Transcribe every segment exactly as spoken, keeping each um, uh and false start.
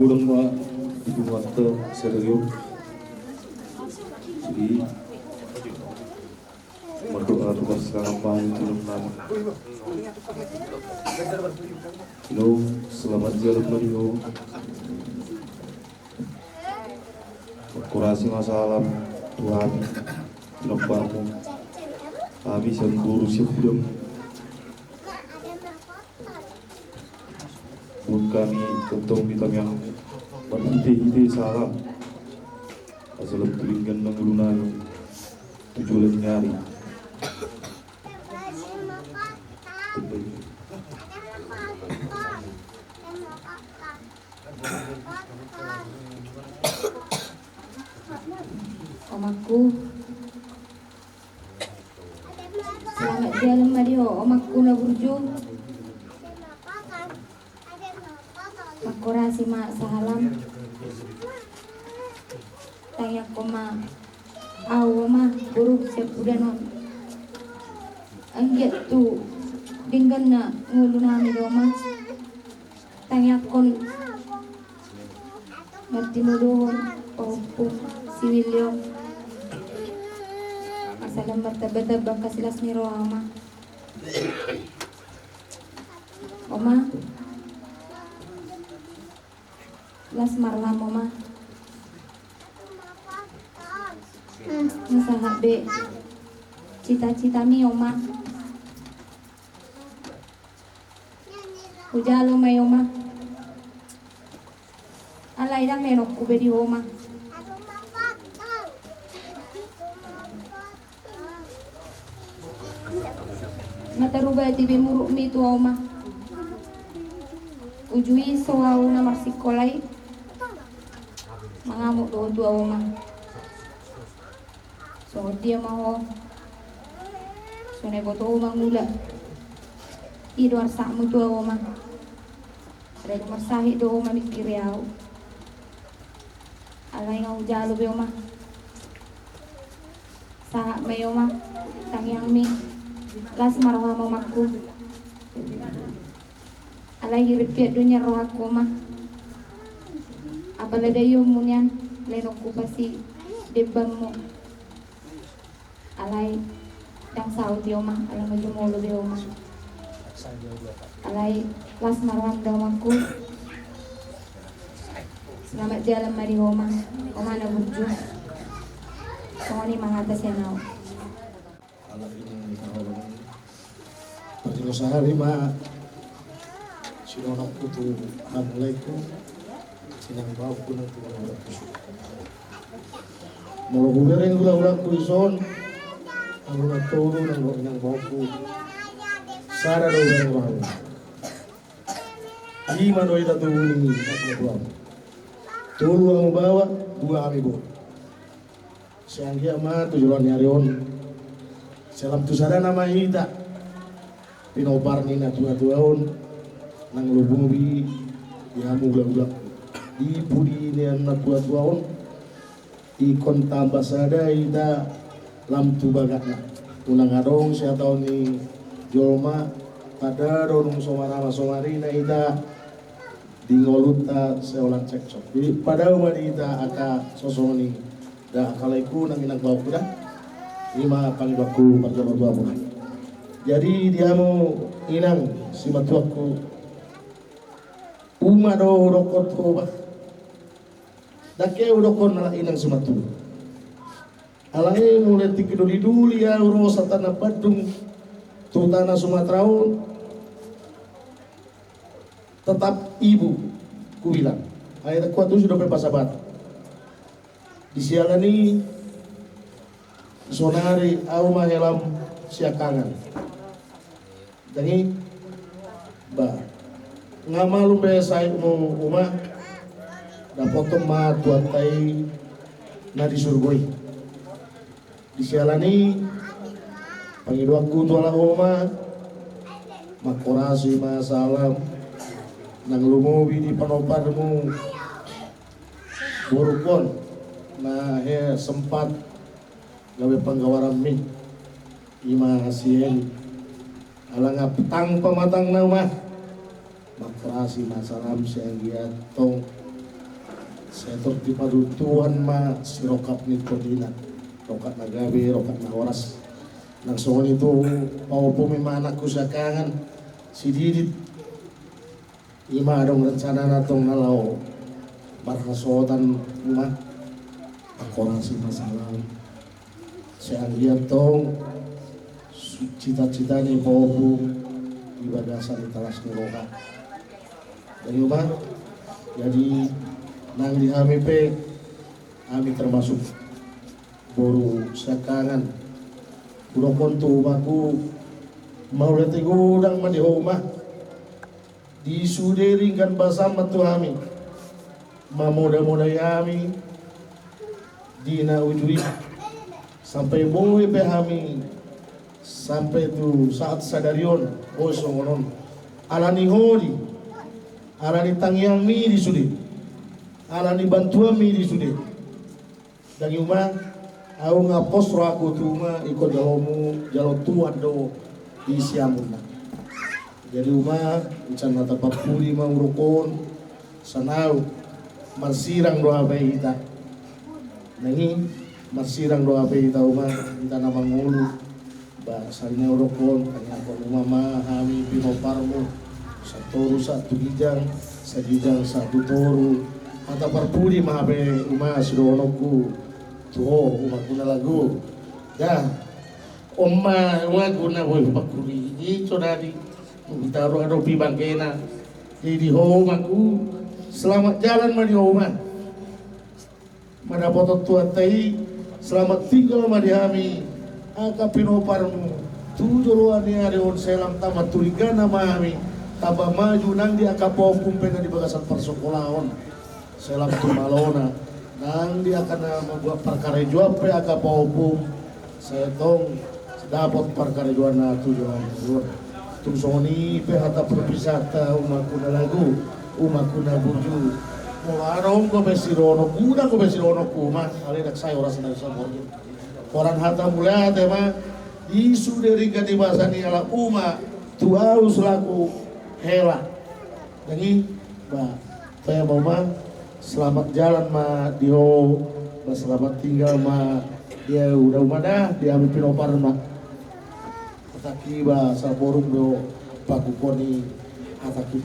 Ulang ma di guru anta sereo. Jadi, mardoa tu pasangan ma di dalam nama. Ino, selamat jalan ma di ho. Mangkorasi ma salam tu hami, tu nomparmu. Hami sian boru sian hudang. Buat hami tentang di tangiang marhite-hite salam. Asa lam tu denggan na ngolu nami tu joloan ni ari. Omakku. Selamat jalan ma di ho, omakku na burju. Mangkorasi ma salam. Tangiangkon ma ahu, oma, boru sian hudang on. Anggiat tu denggan na ngolu nami do, oma. Tangiangkon martinodohon pahompu si Willy on. Asa lam martamba-tamba angka silas ni roha, oma. Oma. Las ma roham, oma. Nga sahat be cita-citami, oma. Hujalo ma i, oma. Alai ndang lehononku be di ho, oma. Nga tarubati be murukmi tu ahu, oma. Uju i so ahu na marsikola i mangamuk do ho tu ahu, oma. Songon dia ma ho? So na diboto ho mangula. I do arsakmu tu ahu, oma. Alai dung marsahit do ho mamingkiri ahu. Alai nga hujalo be, oma. Sahat ma i, oma, tangiangmi. Las ma roham, omakku. Alai hirimpiat do nian rohangku, oma. Apala daionmu nian, lehononku pasidembanmu. Alai ndang saut i, oma, alai nga jumolo be, oma. Alai las ma roham da, omakku. Selamat jalan ma di ho, oma. Oma na burju. Songon i ma hata sian ahu. Ala inang ni haholongan. Parjolo sahali ma sinonokku tu hamu laengku, inang baokku nang tu haholongan. Molo hubereng hula-hulangku dison, hamu na tolu nang dohot inang baokku, sada do hubereng hamu. Lima do hita tubu ni natuatua. Tolu hamu baoa, dua hami boru. Sai anggiat ma tu joloan ni ari on, sai lam tu sadana ma hita pinompar ni natuatua on, nang lumobi di hamu hulahula. Di pudi ni natuatua on, ingkon tamba sada hita lam tu bagatna. Unang adong sihataon ni jolma, padahal do nunga so marama so marina hita, di ngolunta sai holan cekcok. Jadi padao ma di hita angka sosongon i da, angka laengku nang inang baokku da. I ma pangidoanku parjolo tu hamu. Jadi di hamu inang simatuangku, uma do hudokkon tu ho bah. Ndang ke hudokkon ala inang simatua. Alai mulai tingki doli-doli ahu ro sian tana Bandung tu tana Sumatera on, tetap ibu hubilang. Ai kuat tu sudah pe pasabat. Di siala ni i sonari ahu ma helam siangkangan. Jadi bah, nga malum be sahitmu uma, dapothon ma Tuhanta i na di surgo i. Di siala ni i, pangidoanku tu halak ho ma, mangkorasi ma salam, nang lumobi di panomparmu, borungkon, na he sempat gabe panggabeanmi, i ma si Heni. Ala nga tang pamatangna uma, mangkorasi ma salam, sai anggiat tong Sai tor dipaduahon Tuhan ma sirongkap ni tondina, rongkap na gabe, rongkap na horas. Nang songon i tu pahompumi ma anakku siangkangan, si Didit. I ma adong rencanana tong na laho marhasohotan, uma, pangkorasi ma salam. Sai anggiat tong cita-cita ni pahompu di bagasan talas ni roha. Jadi, uma, jadi nang di hami pe, hami termasuk boru siangkangan, hudokkon tu umakku, mauliate godang ma di ho, uma. Di sude denggan basam ma tu hami, mamoda-modai hami di na uju i, sampai boi pe hami sampai tu saat sadari on, boi songon on. Ala ni ho do i, ala ni tangiangmi di sude, ala ni bantuanmi di sude. Dang i, uma, ahu nga pos rohangku tu, uma, ingkon jalomu, jalo Tuhan do di siamunna. Jadi, uma, insan hata parpudi ma hudokkon, sai na ahu, marsirang do hape hita. Nang i, marsirang do hape hita, uma, hita na mangolu. Ba, sai na hudokkon, tangiangkon uma ma hami pinomparmu, satoru sahat tu ginjang, saginjang sahat tu toru. Hata parpudi ma hape, uma, sidohononku tu ho, umakku na lagu. Da, on ma, umakku na boi parpudi i, sonari. Taruhon do pibangkena. Jadi ho, umakku, selamat jalan ma di ho, uma. Madapothon Tuhanta i, selamat tinggal ma di hami angka pinomparmu tu joloan ni ari on, sai lam tamba tu dengganna ma hami, tamba maju nang di angka pahompum pe na di bagasan parsingkolahon, sai lam tu malona, nang di angka na mambuat parkarejoan pe angka pahompum, sai tong dapot parkarejoanna tu joloan on. Tung songon i pe hata parpisahanta, umakku na lagu, umakku na burju. Molo adong dope sidohononku, godang dope sidohononku, uma, alai ndang sai horas na saborngin. Holan hata mauliate ma di sude denggan ni basa ni halak, uma, tu ahu selaku hela. Dang i, ba, pe, uma, selamat jalan ma di ho, ba, selamat tinggal ma di ahu, da, uma, da, di hami pinomparna. Hatangki, ba, saborung do pangkukon ni hatangki.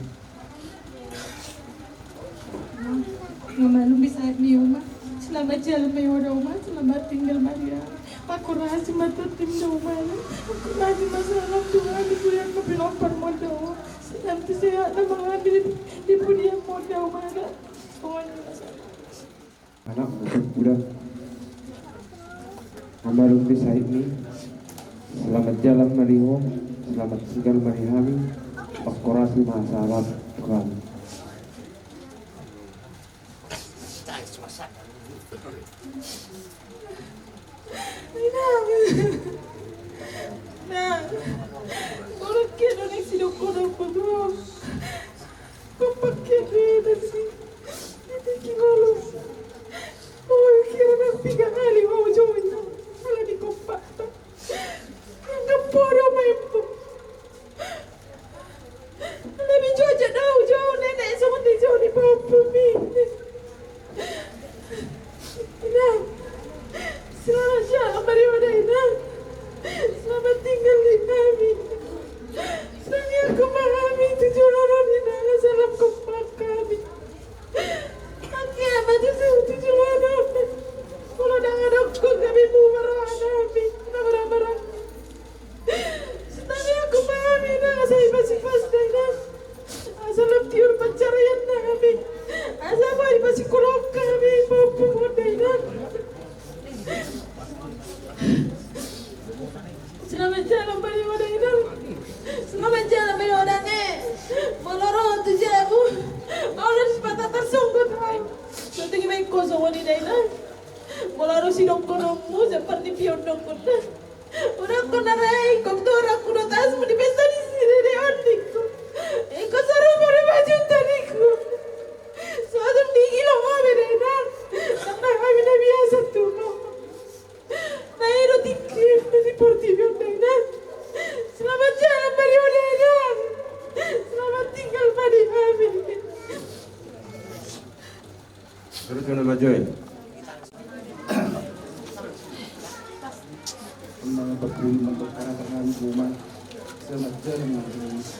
Nga malum be sahatmi, uma. Selamat jalan ma di ho da, uma, selamat tinggal ma di hami. Pangkorasi ma tondim da, uma, da. Pangkorasi ma salam tu hami, tu angka pinomparmon da, uma. Salam tu sehat na mangandil di pudianmon da, uma, da. Songon i ma salam. Anak bukan budak. Nga malum be sahatmi. Selamat jalan ma di ho, selamat tinggal ma di hami. Pangkorasi ma salam tu hami. Inang. Inang. Orang kena ni sidok kodok kodok. Kompak kena nasi. Ini kingolong. Oh, kira nang tiga kali mau join. Ala ni kompak. Anggap bodoh main. Lebih jojak dau, jauh nenek sama di jauh di bawah bumi. Inang, selamat siang, apa dia udah, Inang? Selamat tinggal di kami. Saya kemahami tujuh orang, Inang, salam kompak kami. Angke ma tujuh, tujuh orang. Kalau dah ada kau kami mau marah kami, kita marah-marah. Sitangihon ma hami, Inang, asa ipasipasna, Inang. Asa lam tiur pansarianna hami. Asa boi pasingkolahon hami, pahompu, Inang. Selamat jalan, Bani Oda, Inang. Selamat jalan, Bani Oda, ne. Molo ro tu jabu, ahu laho sipata tarsonggot ahu. Songon i ma ingkon songon i da, Inang. Molo ro sidohononmu, seperti pion dohononna. Udah kau narai kau tu orang kudo tas mau di pesta di sini deh, ondingku. Iko saru pada baju tadiku. Suatu tinggi lo mau beda, Inang. Karena kami na biasa tu lo. Na ero tinggi di portibi, Inang. Selamat jalan, Bani Oda, Inang. Selamat tinggal, Bani, kami. Terus mana maju? Mana bakul, mana bakara, tangan, rumah. Selamat jalan, Mas.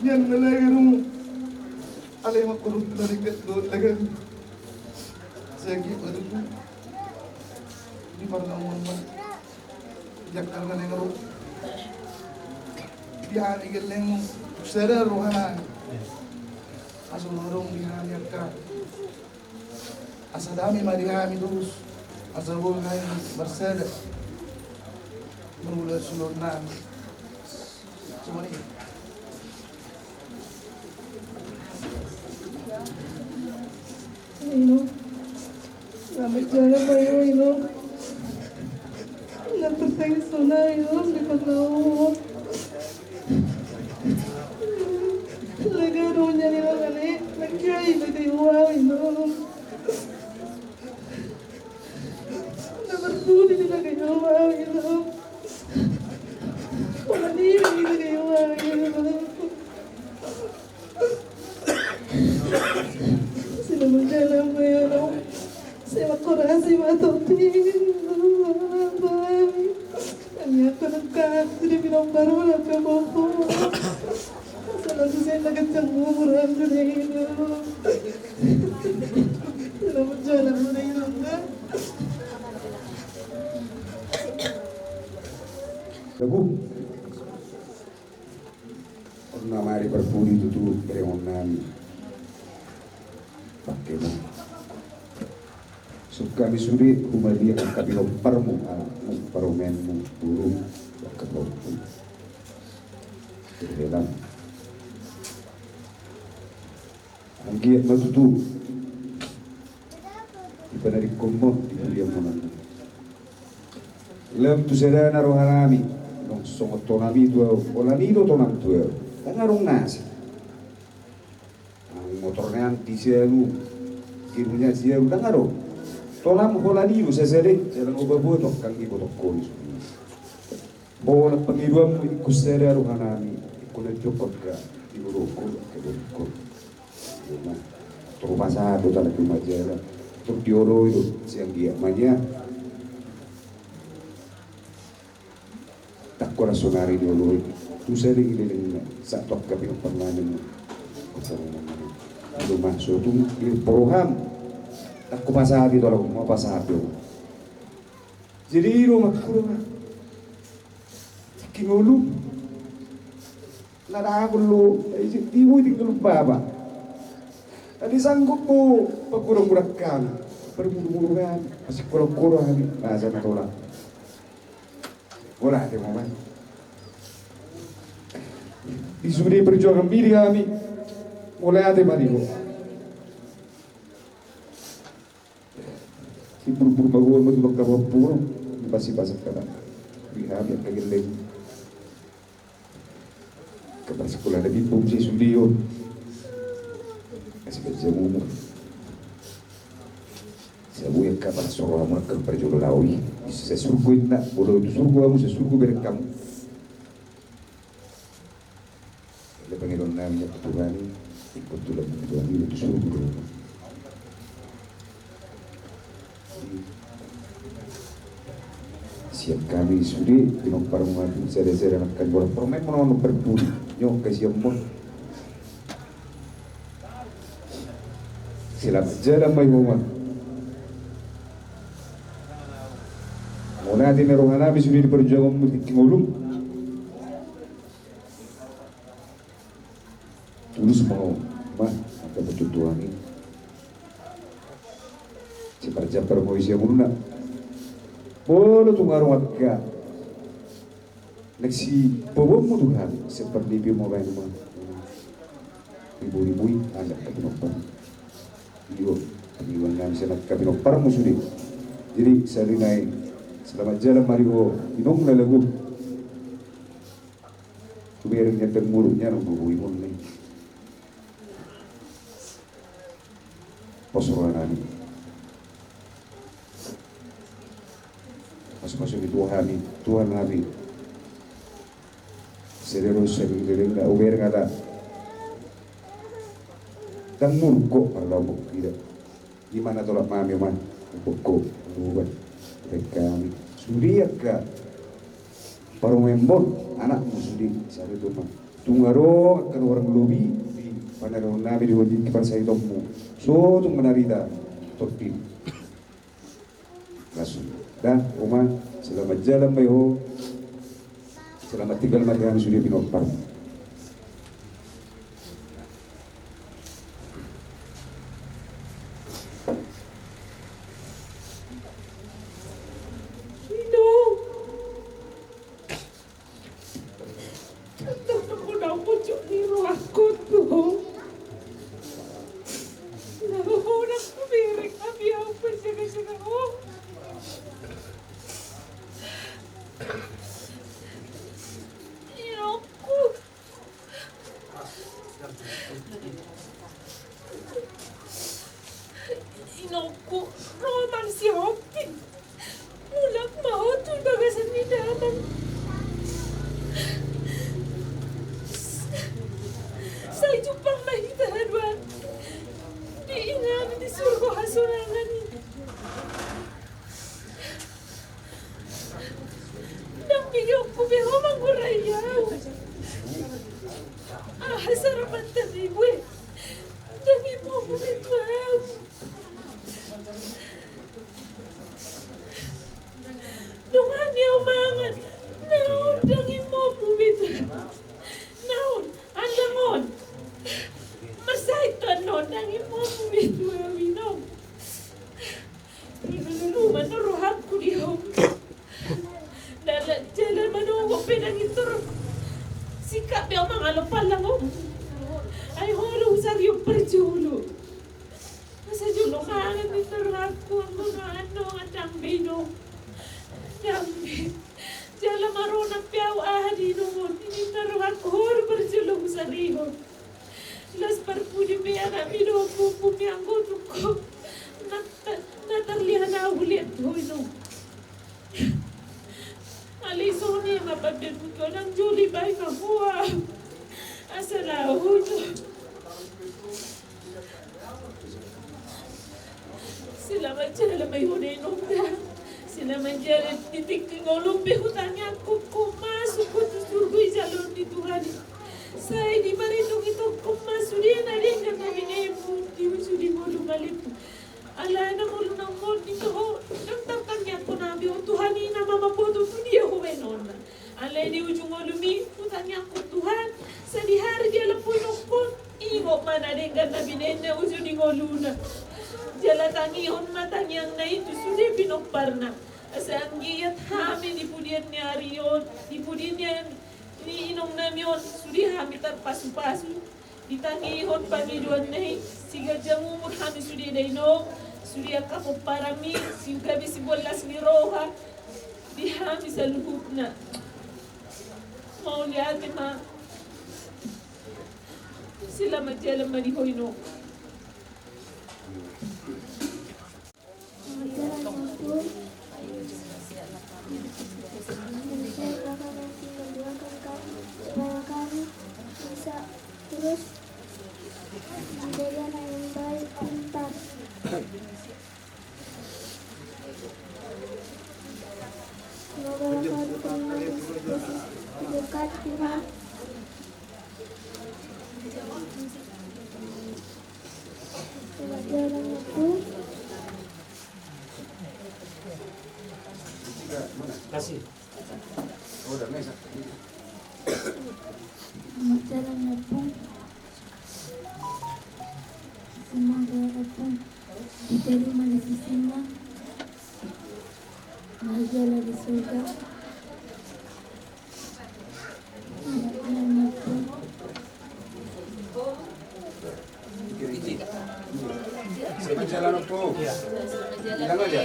Nian na lagi ro. Alai mangkorut na ringkat do lagan. Sagi baru tu di parnamuan ma. Jakal na lengro. Di hami gelleng sada rohana. Aso lorong di hami akka. Asa dame ma di hami terus. Asa boi hami marsada. Mula sulon nami. Cuma ini. Ino. Selamat jalan, Bayu, Ino. Nggak percaya sana, Ino, di kau. Lagi aduhnya, Ino, kali. Lagi, Ino, di uang, Ino. Nggak berpudi, Ino, lagi uang, Ino. Wah, ini, Ino, lagi uang, Ino. Sila mendalam ya Allah. Sila kurasi matopi. Kami akan engkau jadi bilang baru lah ke boko. Sila tu saya nak kencang umur alhamdulillah. Sila mendalam ya Allah. Lagu. Onna mari parpudi tutu berengon nami. Pake mo. Sungkun hami sude humaliang angka pinomparmu, anakmu, parumaenmu, borum, angka boru. Berhelam. Anggiat ma tutu dipanarikkon mo di hulian monang. Lam tu sadana rohanami, nang songon tonami tu ahu, holan i do tonam tu ahu. Ndang adong na asing. Nang motor nian di sianu, girunya sianu, ndang adong. Tonam holan i do sasada, jala nga hupaboto, nang diboto ho i. Holan pangidoanmu ingkon sada rohanami, ingkon na didokkon, diboto ho, diboto ho. Ima, tor pasahat do tala tu majala, tor dioloi do sian dia mania. Takko ra sonari dioloi tu sading lelengna, sahat tu angka pinompar nami. Ima so tung di poroham. Takko pasahat do tala, ma pasahat do. Jadi i do mangkuro ma. Tingki ngolu. Na dahahon lo, eh, di boi tinggal baba. Tadi sanggup mo pagurang-gurang hami, parmuru-muru hami, pasikola-kola hami, bahasa na tolap. Bola hati mo man. Di sude perjuangan biri hami, bola hati ma di ho. Sibur-bur magoan ma tu bangka pampuru, di pasi-pasi kata. Di hami angka gelleng. Angka parsakola na bimbung si sude on. Kasi kan jamu mo. Sabu angka parsoro hamu angka parjolo lawi. Di sasurgo inna, molo tu surgo hamu, sasurgo bereng hamu. Ala pangidoan nami tu Tuhan i, ingkon tulan ni Tuhan i tu surgo do. Sian hami sude, pinompar ma tu sada-sada nangkin bola, parumaenmu na parpudi, nyoka sian mon. Selamat jalan ma i ho ma. Mauliate ma roha nami sude di parjuanganmu tingki ngolum. Tulus ma ho ma angka parcontohan i. Siparjambar ma ho i sian ngoluna. Molo tung adong angka Siboanmu Tuhan, sian parnipion ma baen ma. Ribui-ribui, anak na pinompar. Ido, ido na sian angka pinomparmu sude. Jadi, sahali nai, selamat jalan ma di ho, inong na lagu. Hubereng ni andang muruk ni anong do bohimon ni. Pos roha nami. Pos-pos ni Tuhan i, Tuhan nami. Sederus sering dereng da uber ngata. Ndang muruk ho parlomok ida. Ima na tolap mami oma. Pokok rubat. Baik kami. Sude angka parumaenmon, anakmu sude, sari tu ma. Tung adong angka na hurang lobi di panarihon nami di hojik parsahitonmu. So tung manarita topi. Langsung. Dah, oma, selamat jalan ma di ho. Selamat tinggal ma di hami sude pinompar. Inong. Antong na hona pojok ni rohangku tu ho. Na hona hubereng hami au pajaga-jaga ho. Inongku. Inongku, ro ma sihombing. Mulak ma ho tu bagasan ni damang. Sai jumpang ma hita haduan. Di inganan di surgo hasonangan i. Ndang bege ho be ho mangurai au. Aha sarapan tadi gue. Ndang imomu be tu au. Dongan ni au mangan. Naon ndang imomu be tu au. Naon andang on. Marsahit tu annon ndang imomu be tu au inong. Lululu ma rohangku di ho. Dalan jala manongop pe ndang intor. Sikap be au mangalo palang ho. Ai ho do husarihon parjolo. Asa jolo mangan intor rohangku anggo na annon ndang be inong. Ndang be. Jala maronang pe au aha di inong on. Intor rohangku ho do parjolo husarihon. Las parpudi pe anakmi dohot pumpumi anggo tung ho. Na, na tarlihat na au huliat ho inong. Alai songon i ma pande butuan nang joli bai ma ho au. Asa laho inong. Selamat jalan ma di ho inong da. Selamat jalan di tingki ngolum pe hutangiangkon ho masuk ho tu surgo i jaloon ni Tuhan i. Sai diparindongi tongkon ma sude na denggan na binaenmu di ujung di ngolu malimmu. Alana ngolu na ngolu di toho ndang tartangiangkon hami ho Tuhan i na mamboto tu dia ho baenonna. Alai di ujung ngolumi hutangiangkon Tuhan, sadihari dialap ho inongkon, ingot ma na denggan na binaenna ujung di ngoluna. Jala tangihon ma tangiangna i tu sude pinomparna. Asa anggiat hami di pudian ni ari on, di pudian ni inongnami on, sude hami tarpasupasu. Ditangihon pangidoanna i, siganjang umur hami sude da inong, sude angka pomparanmi, si gabe siboan las ni roha di hami saluhutna. Mauliate ma. Selamat jalan ma di ho inong. Jalan mampu. Saya akan nanti mendoakan kami supaya kami bisa terus menjadi anak yang baik, pintar. Semoga kau diterima di posisi terdekat, Tuhan. Selamat jalan mampu. Kasih. Selamat jalan mampu. Semoga mampu diterima di sisinya. Bahagialah di surga. Bilang aja.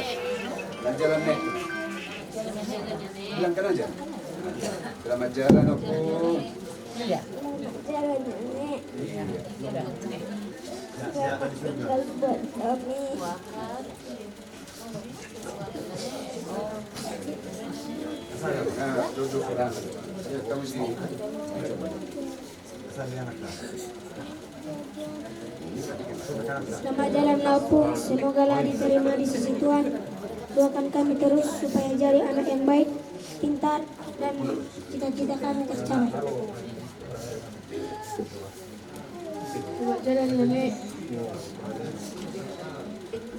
Jalan-jalan nih. Bilangkan aja. Selamat jalan, Ompung. Iya. Selamat jalan, Nenek. Iya. Selamat tinggal buat kami. Nah, duduk, Bang. Ya, kamu sini. Selamat jalan, Ompung. Semoga lah diterima di sisi Tuhan. Doakan kami terus supaya jadi anak yang baik, pintar, dan cita-cita kami tercapai. Selamat jalan, Nenek.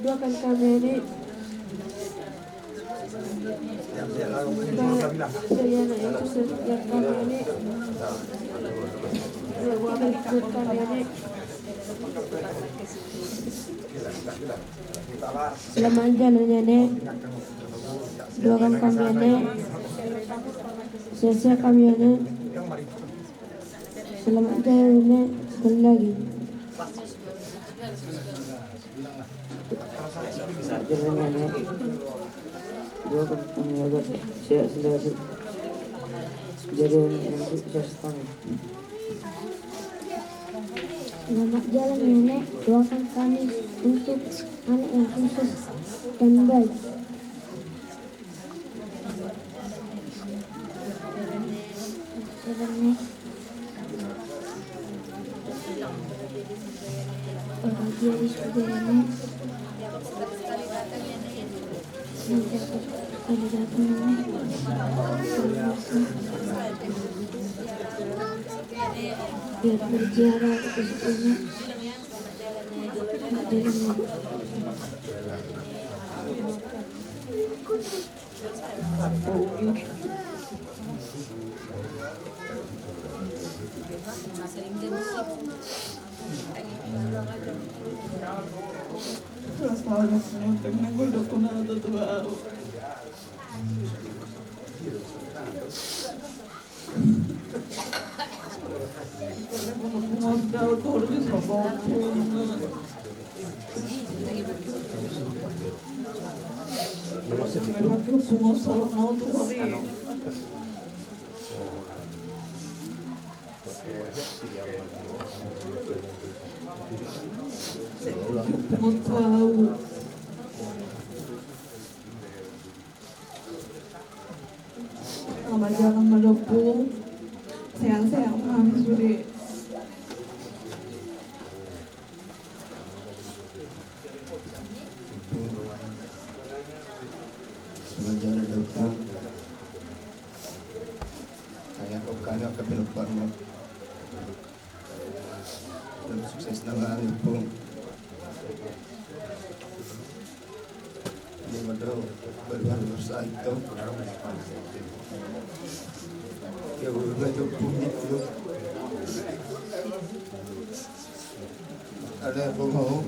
Doakan kami, Nenek. Supaya anak itu sehat kami, Nenek. Doakan buat kami, Nenek. Selamat jalan, Nenek. Doakan kami, Nenek. Sehat-sehat kami, Nenek. Selamat jalan, Nenek. Sekali lagi. Selamat jalan, Nenek. Doakan kami agar sehat selalu. Jadi anak yang sukses kami. Selamat jalan, Nenek. Doakan kami untuk anak yang sukses dan baik. Biar berziarah ke situ, Nek. Selamat jalan, Ompung. Sehat-sehat ma hamu sude. Selamat jalan, Ompung. Kayak kok kayak kepilih. Sukses nama Ompung. Ini modal baru harus itu. Ya, udah cukup itu. Ada yang mau?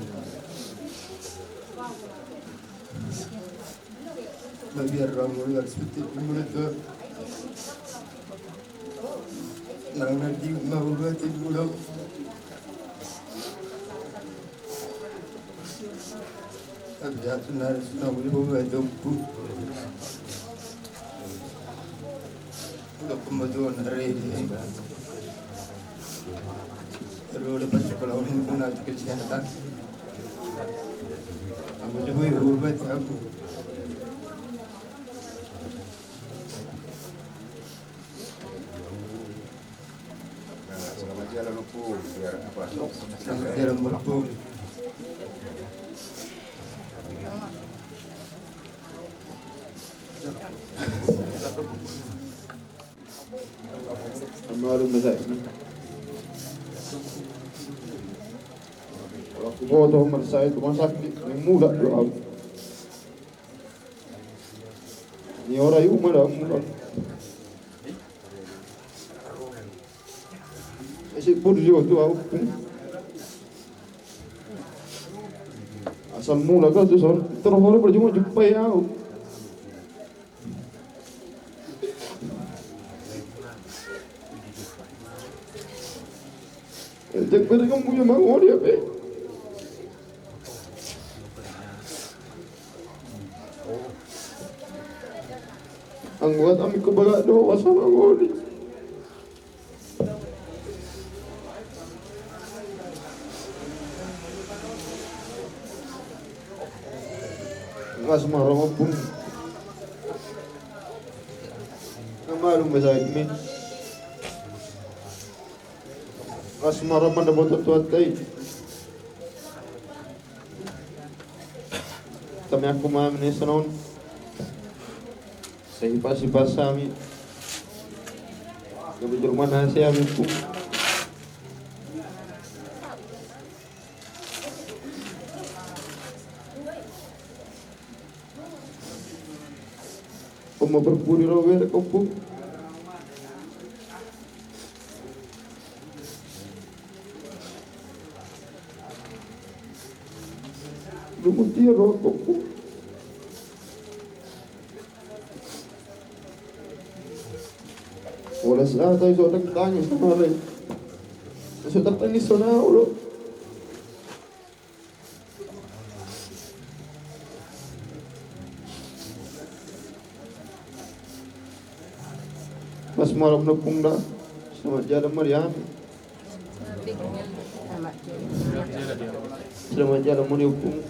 Mabiar roha molo seperti molo tu. Nang nanti mau berarti molo. Tapi aku nari senang molo berarti aku. Udah pembantuan hari ini. Aduh, udah pasti kalau orang pun ada kesehatan. Aku coba ya, obat aku. Nah, selamat jalan, Ompung. Biar apa? Selamat jalan, Ompung. Kemarin masa ini. Kalau aku bawa tahu rumah sakit, rumah sakit yang muda doang. Ni ora i uma da muda. Isi pun jo tu au. Asal mula kau tu son, terus mula percuma jumpa ya au. Cek beri kamu punya mau dia pe. Anggo hata mi hubagas do, asa mangoli. Las ma ro ompung. Nga malum be sahit mi. Las ma ro mandapothon Tuhanta i. Tamiangku ma hami na i sonon. Sai hipas-hipas hami. Gabe jolma na asa hami, ompung. Oma parpudi ro be, ompung. Lumut ia ro, ompung. Olo, sahata i so tangis, sonari. So tangis, sonari, olo. Pas malam nepung da. Selamat jalan ma di hami. Selamat jalan ma di ompung.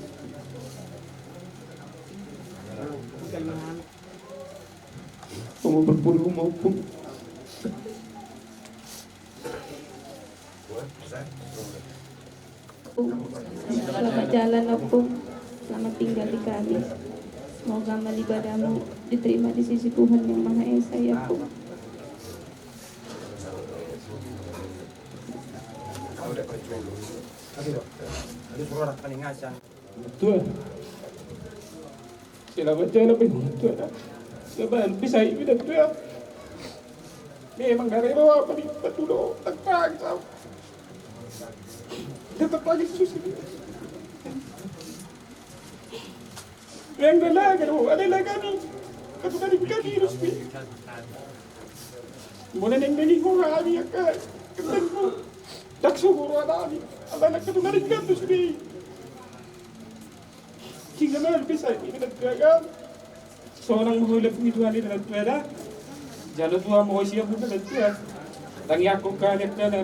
Oma parpudi, oma, ompung. Selamat jalan, ompung. Selamat tinggal di kami. Semoga amal ibadahmu diterima di sisi Tuhan Yang Maha Esa, ya, ompung. Tua. Selamat jalan, Tua. Selamat bisa hidup, Tua. Memang dari bawah, tapi betul, tak tahu. Tetap lagi susah. Yang ada lagi, ada lagi kami. Katu tadi kami resmi. Mulai neng neng ho kami, ya, kan. Ketemu. Daksu guru ada kami. Ada anak katu tadi kan tu sudah. Sehingga mana bisa ini dengan gagal. Sonang ma ho i, lapung i Tuhan i, da, Tua, da. Jalo Tuhan ma ho i sian muna, da, Tua. Tangiangkon hami angka na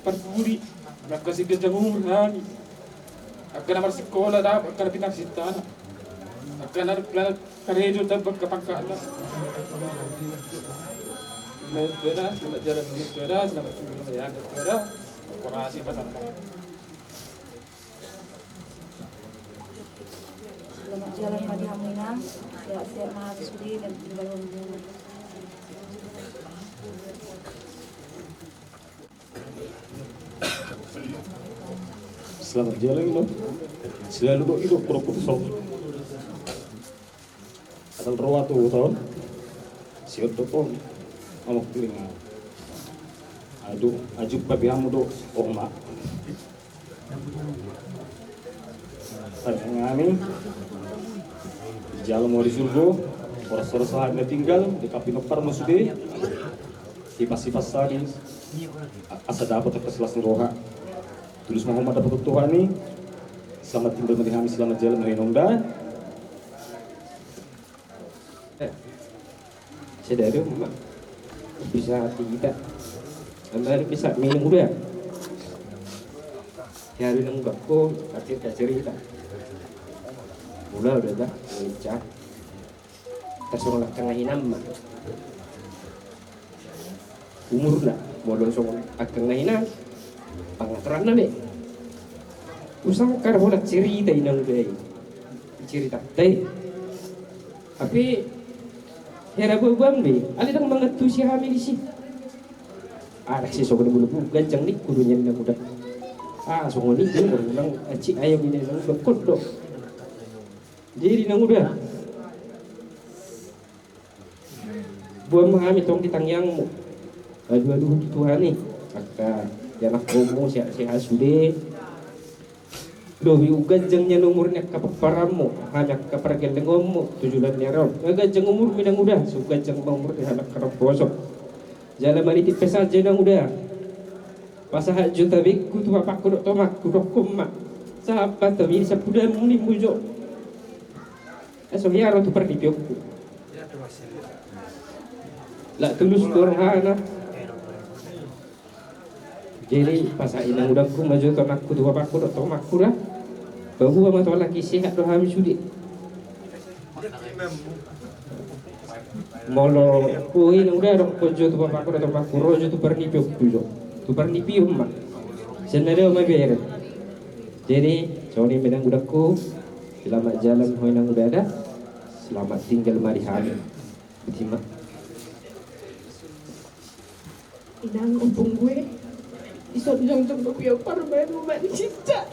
parpudi, angka siganjang umur hami. Angka na marsikola, da, angka na pinarsinta na. Angka na, na karejo, da, angka pangkatna. Selamat, Tua, da, selamat jalan, Tua, da, selamat tinggal, Tua, da. Terima kasih, Pak. Selamat jalan ma di hamu, Inang. Sehat-sehat ma sude dan tinggal hamu. Selamat jalan, Inang. Selalu do, ido, pura-pura. Adong roa tu taon. Siot do pon. Amok piring. Aduh, ajuk papi hamu do. Oh, ma. Tangiang hami. Jalo ma ho di surgo. Horas-horas hami na tinggal. Di kapi nopar ma sude. Hipas-hipas hami. Asa dapot angka las ni roha. Tulus ma ho mandapothon Tuhan i. Selamat tinggal ma di hami, selamat jalan ma, Inong, da. Eh, sadari ma bisa hita. Ambar bisa minum udah. Ya, minum bakko, akhir kacerita. Udah, udah, dah. Lincah. Tarsongon angka na hinan ma. Umurna, molo songon angka na hinan, pangatoranna be. Usangkar holan cerita, Inang, be. Cerita te. Tapi hera bubuan be, ale ndang mangantusi hami disi. Anak si songon mulu bu ganjang ni kudunya, Inang, udah. Ah, songon i be, Inang, aci ayo, Inang, udah kondo. Jadi, Inang, udah. Boan ma hami tong di tangiangmu. Aduh, aduh, tu Tuhan i. Angka ianakhonmu sehat-sehat sude. Lobi ganjang nian umur ni angka pomparanmu, hami angka pargellengonmu tu joloan ni ari on. Nga ganjang umurmu, Inang, udah. So ganjang ma umur ni hami angka naposo. Jala manitip pe saja, Inang, udah. Pasahat jo tabengku tu bapakku dohot tu omakku, dohonon ma: Sahat ma tabi di sampudanmu, nimmu jo. Asa hea ro tu parlipionku. Ia tu hasilna. Lak tulus do rohana. Jadi pasahat inang udangku ma jo tu anakku, tu bapakku dohot tu omakku da. Bahua ma tu halak i, sehat do hami sude. Molo, oh, inang uda, dohot jo tu bapakku dohot tu omakku, ro jo tu parnipion tu jo. Tu parnipion ma. Sian na dao ma bere. Jadi songon i ma inang udangku. Selamat jalan ho inang uda da. Selamat tinggal ma di hami. Botima. Inang, ompung gue, dison jongjong do hujalo parbaen umat ni cinta.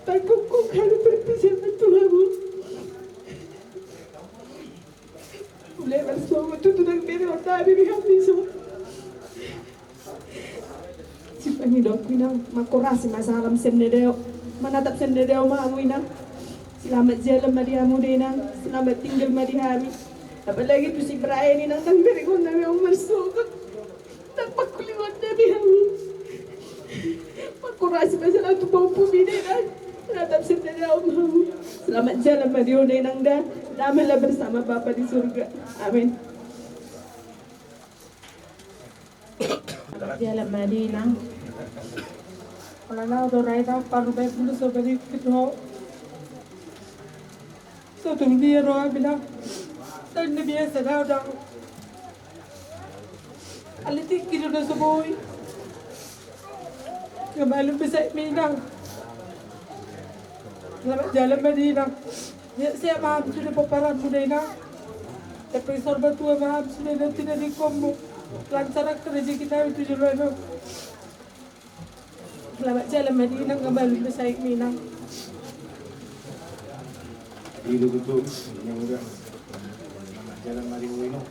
Tanggung hamu parpesanan tu hamu. Mulai marsuo tutu nang bere on da bere hami dison. Sipangidoanku inang, mangkorasi ma salam sian na dao, manatap sian na dao ma hamu inang. Selamat jalan ma di hamu da inang, selamat tinggal ma di hami. Apalagi tu si Brian inang, nang berengon nami on marsogot. Nang pangkulingon nami hamu. Mangkorasi ma salam tu pahompu mi da inang. Manatap sian na dao ma hamu. Selamat jalan ma di ho da inang da. Damailah bersama Bapa di surga. Amin. Jalan ma di inang. Olo, na do raja parbaen mulu so balik ke do. So tung dia do bilang. Dan dia biasa dah udah. Alai tingki do na so boi. Nga malum be saik ma inang. Selamat jalan ma di inang. Sehat ma hamu sude pomparanmu da inang. Tapi sor batua ma hamu sude nanti na di kommu. Lancar angka rejeki nami tu joloan on. Selamat jalan ma di inang, nga malum be saik ma inang. Ido betul, inang uda. Selamat jalan ma di ho inang.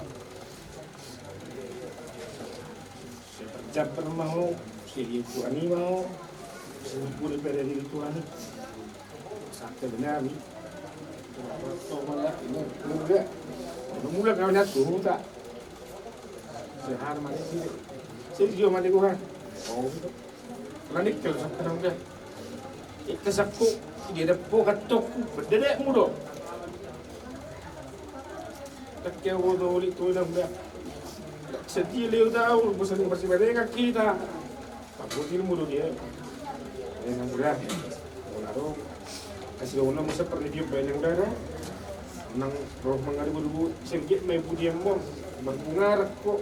Sai parjambar ma ho, sai diintuan i ma ho, sai diintuan i. Sahte benami. Toma lah, ini muda. Ini muda kau nyatu, tak? Sehar mati sih. Sai diintuan i ma ho. Oh, gitu. Landik kalau sahte nang dia. Ita sakku, dia ada pokat tokku, berdedek muda. Takke au do uli tu inang da. Setia leo tau bosan ni marsibarengan hita. Pakuti ilmu do dia. Inang uda. Olo do. Kasi do na musa parnipion baen inang uda da. Nang roh mangaribu-ribu sergit mai budian mon. Marbungarak ko.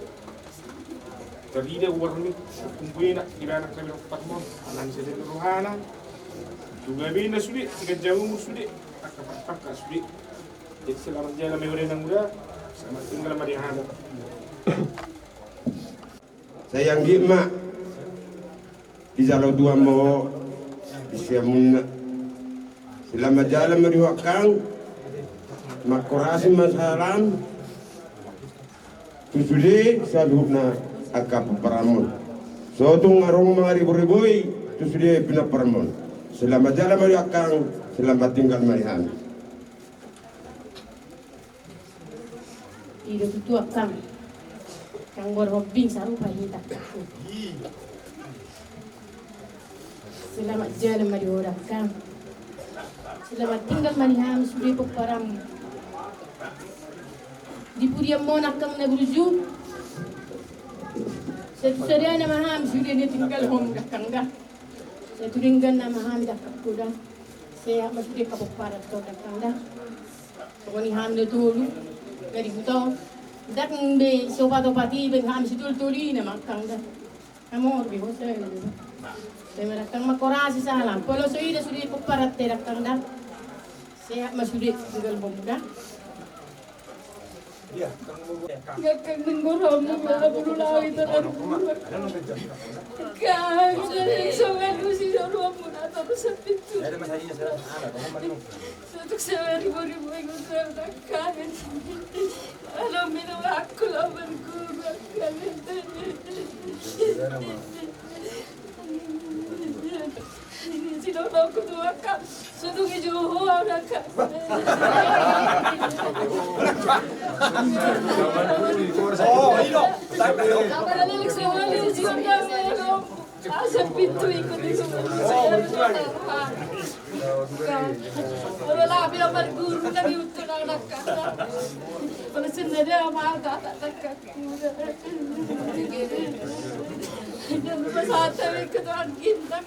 Tarida uarmi. Kumpuina di anak kami rompat mon. Nang sedek rohana. Juga bina sude. Tiga jauh sude. Takka-takka sude. Jadi selamat jalan ma di ho da inang uda. Selamat tinggal ma di hami. Sai anggiat ma dijalo Tuhan ma ho di siamunna. Selamat jalan ma di ho akkang. Mangkorasi ma salam tu sude saluhutna angka pomparanmon. So tung adong mangaribot-ribot tu sude pinomparmon. Selamat jalan ma di ho akkang. Selamat tinggal ma di hami. Ido tutu akkang. Anggo rombing sarupa hita. Selamat jalan ma di ho da akkang. Selamat tinggal ma di hami sude pomparanmu. Di pudianmon akkang na burju. Satu sadana ma hami sude na tinggalhon da akkang da. Satu denggan nama hami da akkang da. Sehat ma sude angka pomparan da akkang da. Songon i hami na tolu, na di huta on. Ndang be siopat-opat i baen hami, sitolu-tolu i nama akkang da. Amor be ho sai. Sai ma da akkang, mangkorasi salam. Molo so ida sude pomparan te da akkang da. Sehat ma sude tinggalhon da. Nga kang nang goramu ma bulu lawi tanah. Kang jadi songan usi soruamu na torus sapintu. Sotuk sewari bori boi guntur takkan. Alo mino aku lawan ku. Sinonokku tu angka. Sotung i jo ho au angka. Apalagi sewali sinonokku. Asa pintu ikut di sumur. Olo, lapi na marguru na di utu na anak. Olo, sendiri ama tak tak tak. Dan pasate ikut angin tak.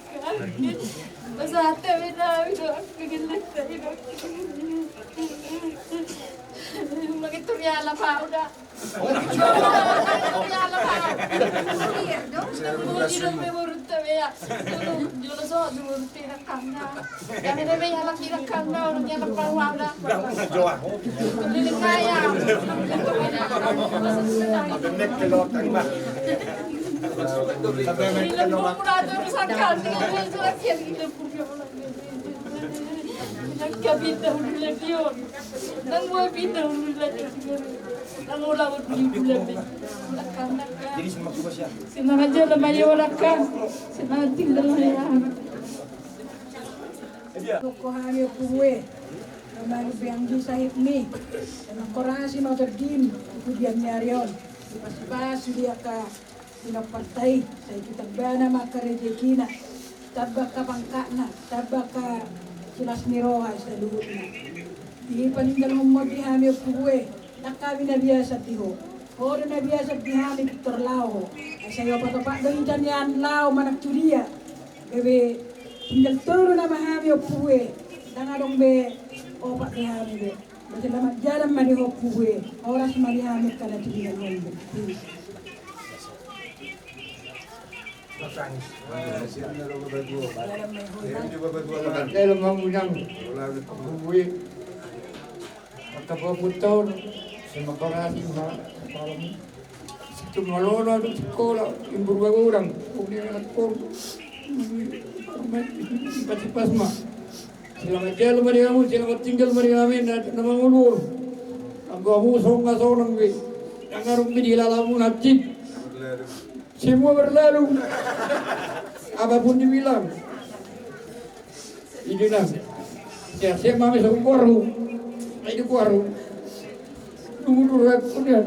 Pasate na ikut angin tak. Makin turiala pa udah. Jadi, sama keluar siap. Sinanga jala mayo lakka, sinanga tinggal mayo. Pokok hami ompung ue, na malu beang di sahit ni, na mangkorasi ma otor dim, uku diam ni ari on, sipas-sipas dia ka. Ina partai, sai tu tambana ma angka rejekina, tamba angka pangkatna, tamba angka silas ni roha saluhutna. Di paninggalhonmu di hami ompung ue, ndang hami na biasa di ho. Ho do na biasa di hami pintor laho ho. Ai sai opat-opat do hita nian laho manang tu dia. Gabe tinggal tolu nama hami ompung ue, ndang adong be opat di hami be. Selamat jalan ma di ho ompung ue. Horas ma di hami angka na tinggil. Jalan ma di ho. Jalan ma di ho. Ompung ue. Angka pahompu on, sai mangkorasi ma. Situ malona do sikola, imbur bagodang, unang anak pon. Sipas-sipas ma. Selamat jalan ma di hamu, selamat tinggal ma di hami, na, na mangolu. Anggo hamu songon na sonang be. Ndang adong be di lalamu nanti. Semua berlalu. Apapun dibilang. Ini nang. Siap-siap ma hami songon boru. Ai di boru. Nunggu dulu aku nian.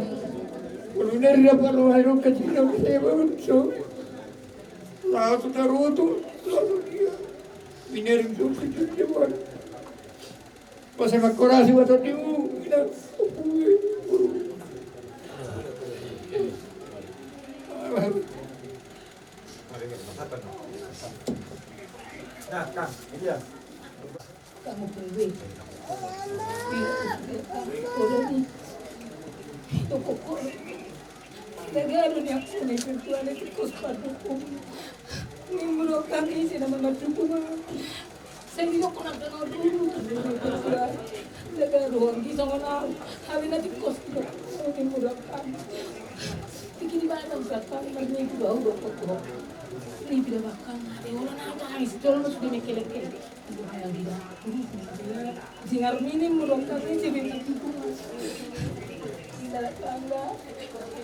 Kalau dari dapat lo, ayo kasih dong, saya bangun, so. Langsung taruh tu, langsung dia. Ini ring tu, tu, tu, tu, tu. Pas saya mangkorasi ma tu dia, ina. Nah, Kang, iya. Kamu tunggu. Iya, iya, Kang. Toko, toko. Gaga do nian, sini virtual itu kos pandukung. Ini menurut kami sih nama mendukung. Sai didok na dano dulu. Gaga do anggi songon au. Hami na tingkos didok. Ni mudok kami. Tingki di Batam sa kami marnipi do au dokkon tu ho. Nipi do bakal na de olo na au ta hami sitolo na sude mengkelek-kelek. Aduh, hai anggi da. Singar minim mudok kami sibin na tutu. Gila kami da.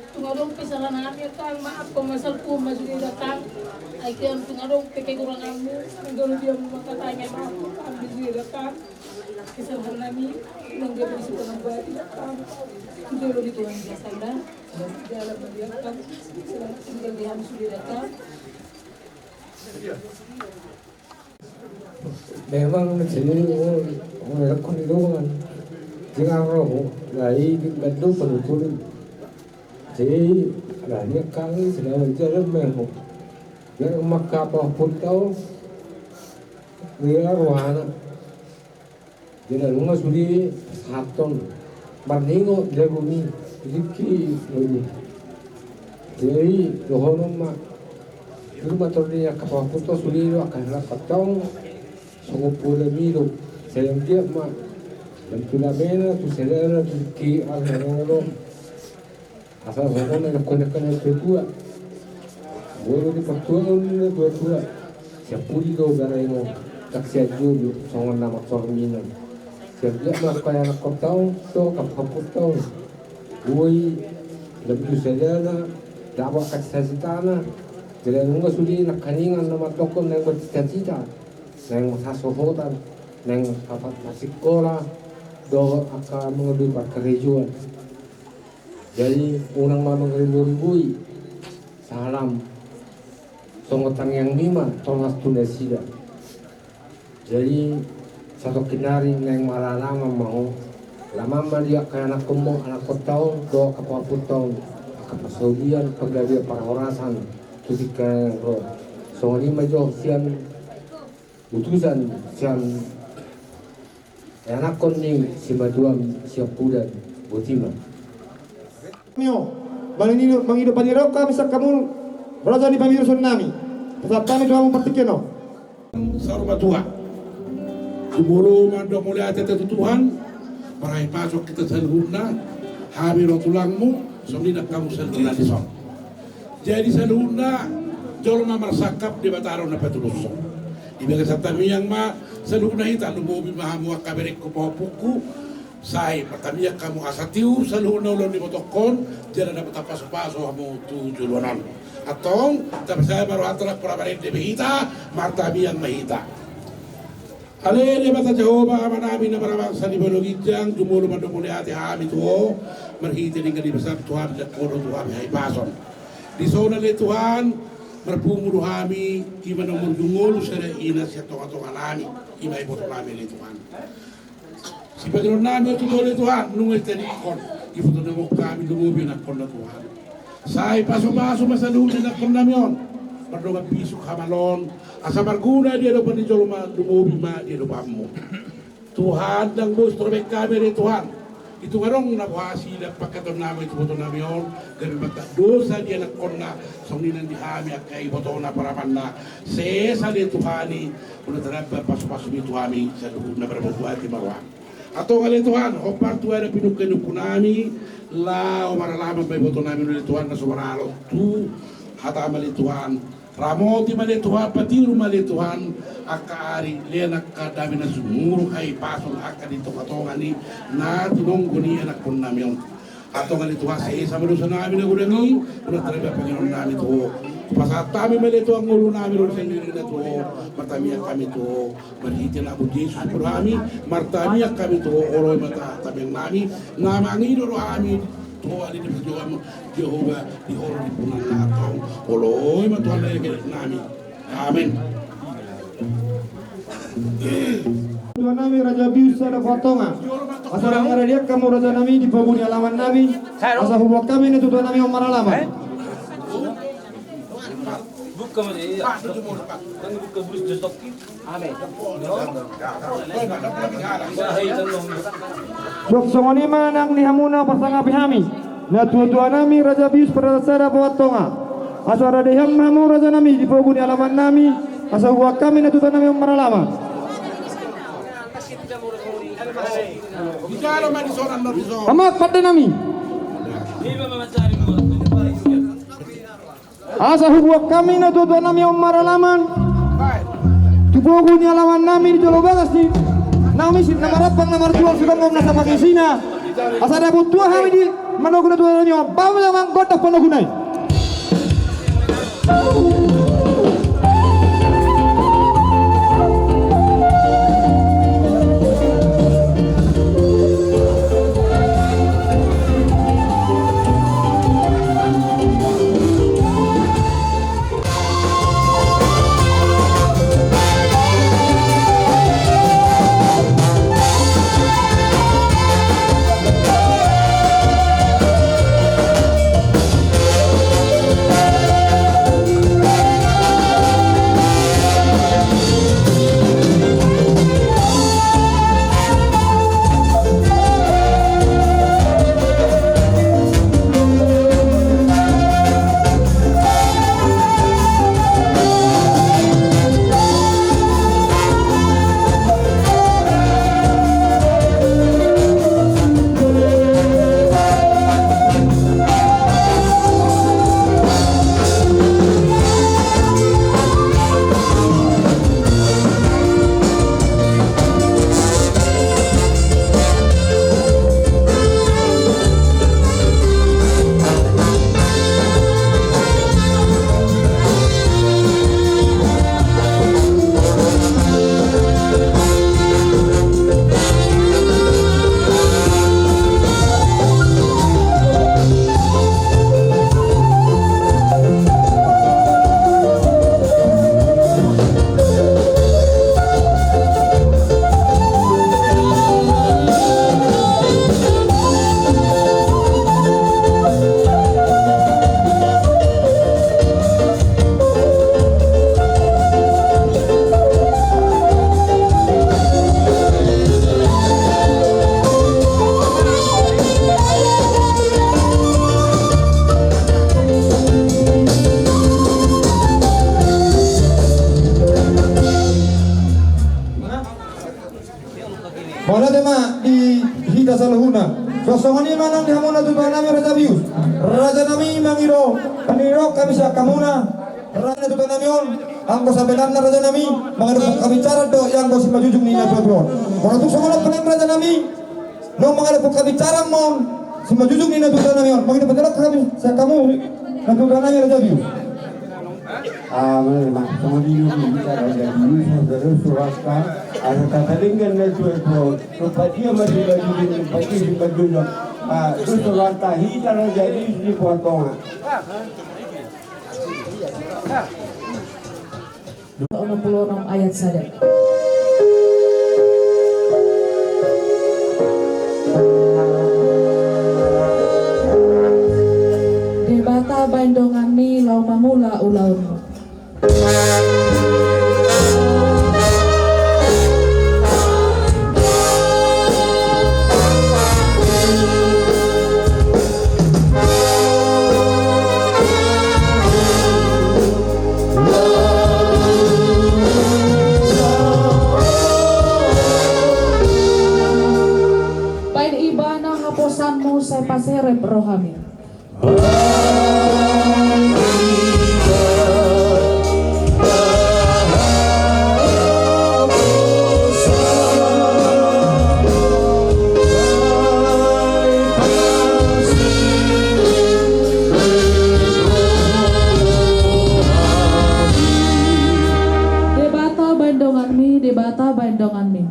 Tung adong pe sala nami, Kang, maaf, pamasalku ma sude da, Kang. Ai kian tung adong pe kekuranganmu, anggo dia mangkatai, maaf, Kang, di sude da, Kang. Kesalahan nami, nang dia beri suka nang buat da, Kang. Jolo di Tuhan biasa da. Dalam dia, Kang. Selamat tinggal di hami sude da, Kang. Memang jadi melakukan dorongan. Jika roh, dari di Bandung penuturin. Jadi, ada dia kami sedang jalan memang. Dia rumah kapal pun tahu. Dia ruana. Jadi, nunga sude sahaton. Marningot jago ni. Riki, riki. Jadi, dohonon ma. Itu ma tor dia kapal pun tahu sude do akan rapat tahu. Songon poda mi do, sai anggiat ma, lam tu damena, tu sadana, tu tingki, aha na adong. Asa songon na nidok ni angka na tua-tua. Boi do dipatuaon ni na tua-tua. Sian pudi do garai on, ndang sian jolo, songon na mansor minan. Sai anggiat ma angka anakkon taon, tu angka pahompu taon. Boi, lam tu sadana, dapot angka cita-citana. Jala nunga sude nangkaningan na mandokkon naeng bercita-cita. Naeng marhasohotan, naeng dapat marsikola, dohot angka mangolu parkarejoan. Jadi, unang ma mangaribut-ribut, salam. Songon tangiangmi ma tolhas tu nasida. Jadi, satongkin nari naeng maralaman ma ho. Laman ma di angka ianakkonmu, anakkonta on, dohot angka pahompunta on, angka parsaulian, panggabean, parhorasan tu tingki na naeng ro. Songon i ma jo sian utusan sian ianakkon ni simatuam siampudan. Botima. Mio, mangido, mangido paniroka bisa kamu raja ni pamiruson nami. Pesan kami doamu partingkian on. Saur matua. Jumolo mandok mauliate tu Tuhan. Marhahipason hita saluhutna. Hami ro tulangmu. Songon i nang hamu saluhutna dison. Jadi saluhutna jolma marsangkap Debata do na patulushon. Di bagasan tangiang ma saluhutna hita, lumobi ma hamu angka berengku pahompungku. Sai martangiang hamu asa tiur saluhutna ulaon ni ibotongkon, jala dapot pasupasu hamu tu joloan on. Antong tapasahat ma rohanta, nang pola marende be hita, martangiang ma hita. Ale Debata Jahowa, Amanami na marhabangsa di banua ginjang, jumolo mandok mauliate hami tu Ho marhite denggan ni basaM, tu hami dapot Ho do tu hami hahipason. Dison ale Tuhan, marpungu do hami, i ma nomor jumolo sada ina sian tongatonganami, i ma ibotonami ale Tuhan. Sipajoronami on tu Ho ale Tuhan, nunga ditadingkon ibotonami on, hami lumobi anakkonna Tuhan. Sai pasupasu ma saluhut ni anakkonnami on. Mardongan bisuk hamaloon, asa marguna di adopan ni jolma, lumobi ma di adopanMu. Tuhan, ndang boi torop hami ale Tuhan. Di tung adong na boha sian pangkataionnami tu ibotonami on, gabe mardosa di anakkonna, songon i nang di hami angka ibotona paramanna. Sesa ale Tuhan i, unang tadamba pasupasuMi tu hami saluhutna, marboaboa hami ma rohaM. Antong ale Tuhan, hombar tu adat pinungka-inungkunami, laho maralaman ma ibotonami on ale Tuhan, na so maralo tu hataM ale Tuhan. Ramoti ma ale Tuhan, patiur ma ale Tuhan, angka ari, lehon angka dame na sumurung, hahipason angka di tongatonga ni na tinonggo ni anakkonnami on. Antong ale Tuhan, sesa ma dosanami na godang i, unang tadamba pangidoannami tu Ho. Pasahat hami ma ale Tuhan ngolunami ro sian diriNa tu Ho, martangiang hami tu Ho. Marhite AnakMu Jesus Kristus hami, martangiang hami tu Ho, oloi ma tangiangnami, na mangido do hami tu Ho ale Debata Jahowa, di Ho do di punguan na antong, oloi ma Tuhan ale Debata nami. Amen. Tuanami Raja Bius sada Buat Tonga. Asa dang maradiak hamu rajanami di pogu ni alamannami, asa huboan hami na tutuanami on maralaman. Boha songon i ma nang di hamuna parsangapi hami, na tuatuanami Raja Bius Pardata Sada Buat Tonga. Asa rade hamu rajanami di pogu ni alamannami, asa huboan hami na tutuanami on maralaman. Amak pandenami. Asa huboan hami na tutuanami on maralaman tu pogu ni alamannami di jolo bagas ni na misip na marampang na marjual, sigonggom na sapagisina. Asa dapot tua hami di manogu na tutuanami on, bahen ma gondang panoguna i. Huna. Suang songon i ma nang di hamu na tutu nami Raja Bius. Raja nami mangido, pangido hami sian hamuna. Raja na tutu nami on, anggo sabelanna raja nami, mangido pangkabicara do, ia anggo simanjujung ni na tutu on. Molo tung songon on pe nang raja nami, nunga mangido pangkabicara ma on, simanjujung ni na tutu nami on. Mangido pangido hami sian hamu, na tutu nami Raja Bius. Ah, memang, songon i do, bicara jadi, saudara, suaka, ada kata dengan na tutu on. Rupa dia masih baju dingin, pagi di baju. Ah, terus orang tahi, kalau jadi di potong. Dua puluh enam ayat sada. Debata baen donganmi laho mangula ulaonmu. Baen ibana haposanmu sai paserep rohami. Debata baen donganmi, Debata baen donganmi.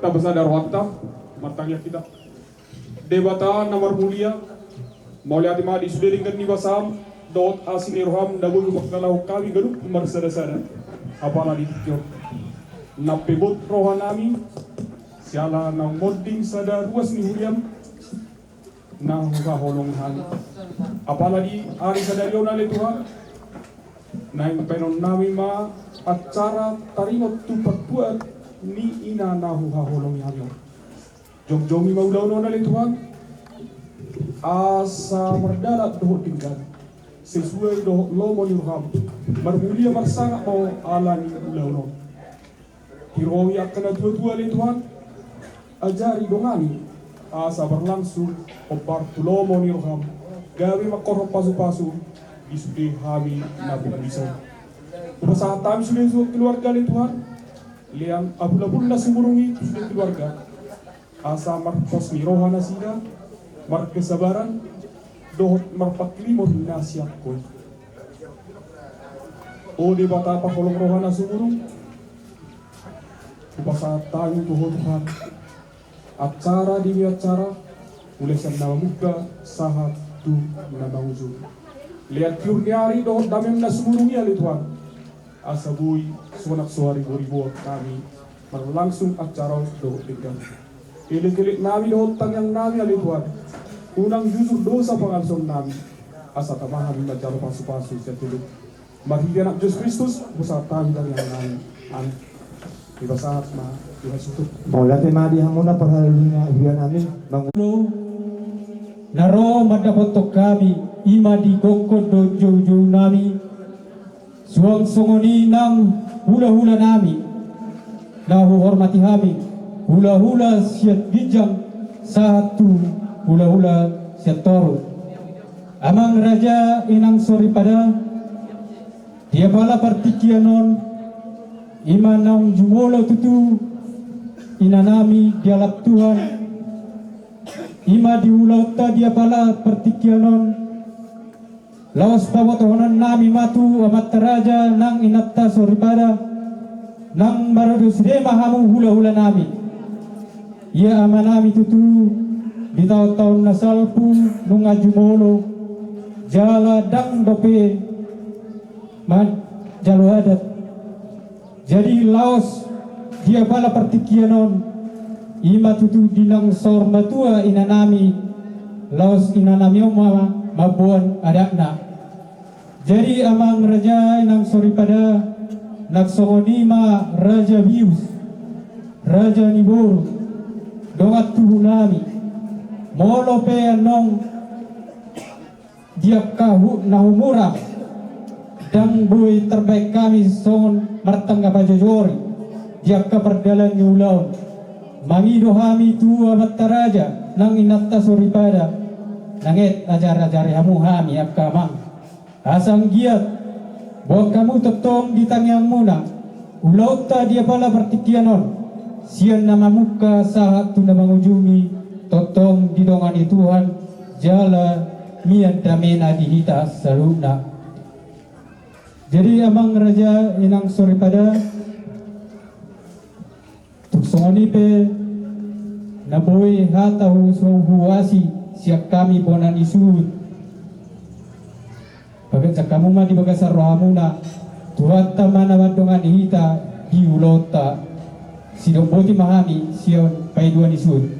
Tapasada rohanta, martangiang hita. Debata na marmulia, mauliate ma di sude denggan ni basam dohot asi ni roham na boi hupangkalahon hami ganup marsadasada. Apala di tingki on, na pebot rohanami siala naung monding sada ruas ni huriam na huhaholongi hami. Apala di ari sadari on ale Tuhan, naeng baenonnami ma acara taringot tu patuat ni ina na huhaholongi hami on. Jongjongi ma ulaon on ale Tuhan, asa mardalan dohot denggan sesuai dohot lomo ni roham. Marmulia marsangap ma ala ni ulaon on. Tirohi angka na tuatua ale Tuhan, ajari dongani asa marlangsung hombar tu lomo ni roham, gabe mangkorhon pasupasu di sude hami na pungu dison. Hupasahat hami sude keluarga ale Tuhan, lean apulapul na sumurung i tu sude keluarga. Asa marpos ni roha nasida, markesabaran dohot marpanghirimon na sian Ho i. O Debata parholong roha na sumurung, hupasahat hami tu Ho Tuhan, acara demi acara, mulai sian na mamungka sahat tu na mangujungi. Lean tiur ni ari dohot dame na sumurung i ale Tuhan, asa boi sonang so hariboriboan hami marlangsung acara on dohot denggan. Elekelek nami dohot tangiang nami ale Tuhan, unang jujur dosa pangalson nami, asa tama hami manjalo pasupasu sian Tuhan. Marhite Anak Jesus Kristus, hupasahat hami tangiang nami. Amin. Dipasahat ma, dipasuhut. Mauliate ma di hamuna parhalado ni huria nami. Mangu- Na ro mandapothon hami, i ma di gokhon dohot joujou nami. Suang songon i nang hulahula nami, na huhormati hami, hulahula sian ginjang sahat tu hulahula sian toru. Amang raja, inang soripada, di apala partingkian on, i ma naung jumolo tutu ina nami dialap Tuhan, i ma di ulaonta di apala partingkian on, laos pabotohonon nami ma tu amanta raja nang inanta soripada, nang marodos dema hamu hulahula nami. Ia ama nami tutu di taon-taon na salpu nunga jumolo, jala ndang dope manjalo adat. Jadi laos di apala partingkian on, i ma tutu di naung saur matua ina nami, laos ina nami on ma mamboan adatna. Jadi amang raja, inang soripada, nang songon i ma raja bius, raja ni boru, dongan tubu nami. Molo pe annon di angka hu-, na humurang, ndang boi tarbaen hami songon martangga pajojori di angka pardalan ni ulaon. Mangido hami tu amanta raja nang inanta soripada, nanget ajar-ajari hamu hami angka amang. Asa anggiat boan hamu tongtong di tangiangmuna ulaonta di apala partingkian on, sian na mamungka sahat tu na mangujungi, tongtong didongani Tuhan jala mian damena di hita saluhutna. Jadi amang raja, inang soripada, tung songon i pe na boi hata hu-, hu-, huasi sian hami bona ni suhut. Paganjang hamu ma di bagasan rohamuna, Tuhanta ma na mandongani hita di ulaonta. Sidok boti ma hami sian paidua ni suhut.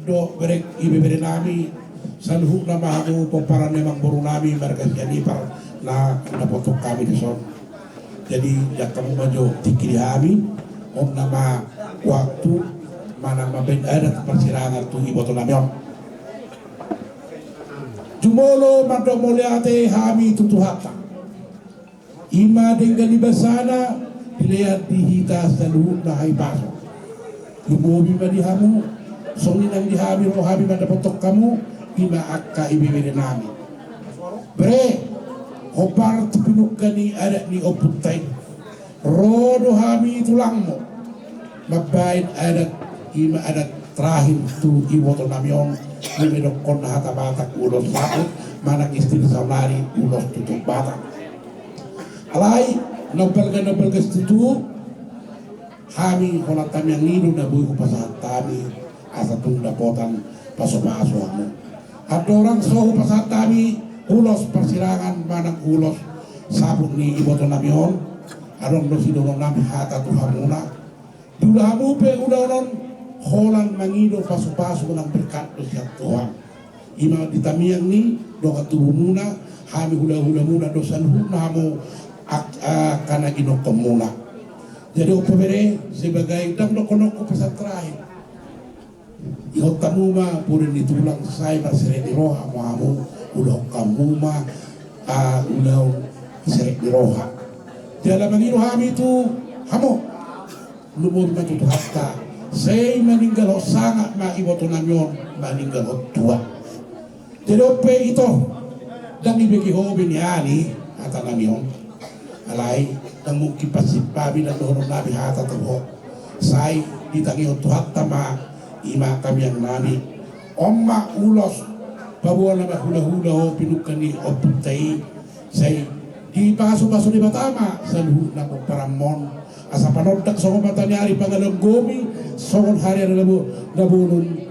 Dohot bereng ibebere nami, saluhutna ma hamu pomparan ni amangboru nami marga Sianipar na, na dapothon hami dison. Jadi, ndang hamu ma jo tingki di hami, on nama waktu manang mambaen adat parsirangan tu iboto nami on. Jumolo mandok mauliate hami tu Tuhanta. I ma denggan ni basana, dilean di hita saluhutna hahipason. Lumobi ma di hamu, songon i nang di hami, ro hami mandapothon hamu, i ma angka ibebere nami. Bere, hombar tu pinungka ni adat ni ompunta i. Ro do hami tulangmu. Mambaen adat, i ma adat terakhir tu iboto nami on, i ma didokkon hata Batak ulos saput, manang istilah saonari ulos tutur Batak. Alai, na umbalga, na umbalga situtu, hami holan tamiang i do na boi hupasahat hami, asa tung dapotan pasupasu hamu. Andorang so hupasahat hami ulos parsirangan manang ulos saput ni iboto nami on, adong do sidohonon nami hata tu hamuna. Diula hamu pe ulaon on holan mangido pasupasu nang berkat do sian Tuhan. I ma di tamiang ni dongan tubumuna, hami hulahulamuna do saluhutna hamu ak-, angka na ginokhonmuna. Jadi on pe bere, sebagai ndang dohononku pesan terakhir. Ihot hamu ma pudi ni tulang, sai marserep ni roha ma hamu, ulahon hamu ma, ah, ulaon serep ni roha. Jala mangido hami tu hamu, lumobi ma tu Tuhanta, sai maninggalhon sangap ma iboto nami on, maninggalhon tua. Jadi on pe ito, ndang ibege ho be nian i hata nami on. Alai, ndang mungkin pansip hami nang dohonon nami hata tu ho. Sai ditangihon Tuhanta ma, i ma tamiang nami. On ma ulos, paboa na mahulahula ho pinungka ni ompunta i. Sai dipasupasu Debata ma saluhutna pomparanmu on. Asa panondang songon mata ni ari, pangalanggomi songon hari na bo-, na bolon.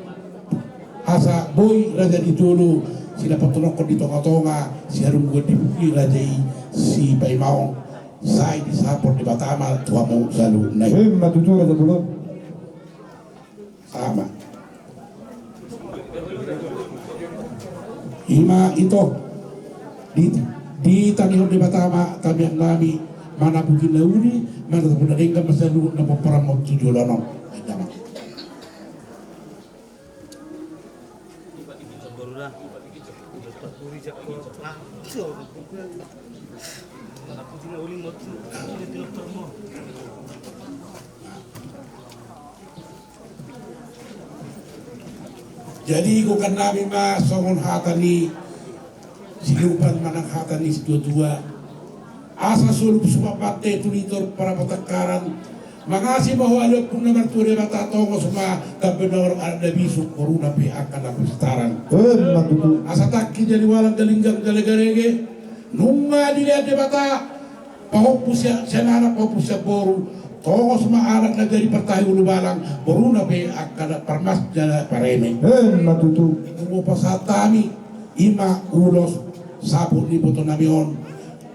Asa boi raja di jolo, sidapothononhon di tongatonga, siharungguan di pudi raja i sipaimaon, sai disahaphon Debata ma tu hamu saluhutna i. Emma tutu raja bolon. Sama. I ma ito, di, ditangihon Debata ma tamiang nami, mana puji na uli, mana tapuna denggan ma saluhutna pomparanmu tu joloan on. Eda ma. Jadi, gokhon nami ma songon hata ni silupan manang hata ni situatua. Asa solup sumak mate tulitor parapatangkaran. Mangasi ma ho ale Ompunta na martua Debata, tongos ma tamba na ualang anak na bisuk, boruna pe angka na parsitaran. Emma tutu. Asa tangki jala walang, galinggang jala garege. Nunga dilean Debata pahompu sia-, sian anak, pahompu sian boru. Tongos ma anak na jadi partahi ulubalang, boruna pe angka na parmas jala pareme. Emma tutu. Hupasahat hami, i ma ulos saput ni iboto nami on.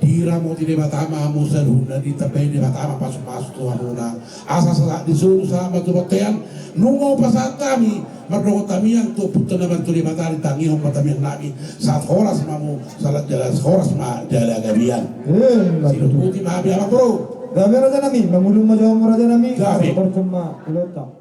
Diramoti Debata ma hamu saluhutna, ditambai Debata ma pasupasu tu hamuna. Asa sahat ni solu sahat ma tu bontean. Nunga hupasahat hami mardokhon tangiang tu ompunta na martua Debata, ditangihon ma tangiang nami. Sahat horas ma hamu, sahat jala horas ma jala gabean. Eh, sidok pudi ma hamu amang boru. Gabe raja nami, mangulung ma jo hamu raja nami. Gabe. Sahat horas ma ulaonta.